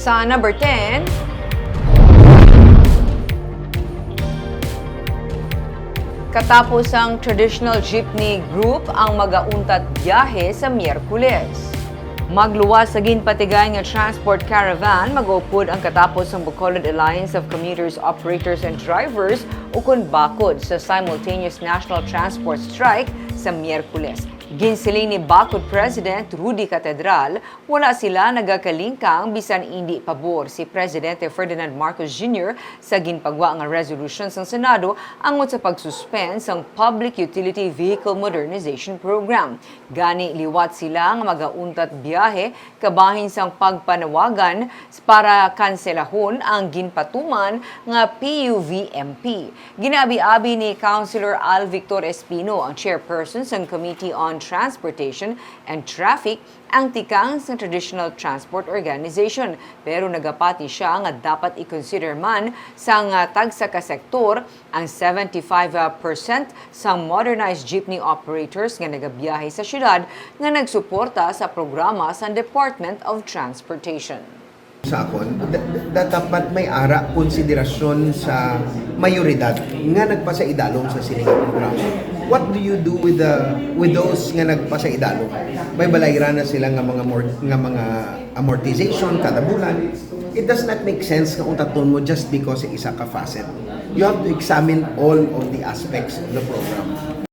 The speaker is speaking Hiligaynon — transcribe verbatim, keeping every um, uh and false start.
Sa number ten, katapos ang traditional jeepney group ang magauntat biyahe sa Miyerkules. Magluwas sa ginpatigayon nga transport caravan, mag-upod ang katapos ang Bacolod Alliance of Commuters, Operators, and Drivers, ukon BACOD, sa simultaneous national transport strike sa Miyerkules. Ginsiling ni BACOD President Rudy Catedral, wala sila nagakalingkang bisan indi pabor si Presidente Ferdinand Marcos Junior sa ginpagwa nga resolution sang Senado angot sa pag-suspend sang Public Utility Vehicle Modernization Program. Gani, liwat sila nga magauntat biyahe kabahin sang pagpanawagan para kanselahon ang ginpatuman nga P U V M P. Ginabi-abi ni Councilor Al Victor Espino, ang chairperson sang Committee on Transportation and Traffic, ang tikang sang Traditional Transport Organization, pero nagapati sia nga dapat i-consider man sang, ah, tagsa ka sektor ang seventy-five percent sang modernized jeepney operators nga nagabiyahe sa siyudad nga nagsuporta sa programa sang Department of Transportation. Sa akon, da- da- dapat may ara konsiderasyon sa mayoridad nga nagpasaidalom sa sini nga programa. What do you do with the with those nga nagpasaidalom? May balayran na sila nga mga mor- nga mga amortization kada bulan. It does not make sense nga untaton mo just because sa isa ka facet. You have to examine all of the aspects of the program.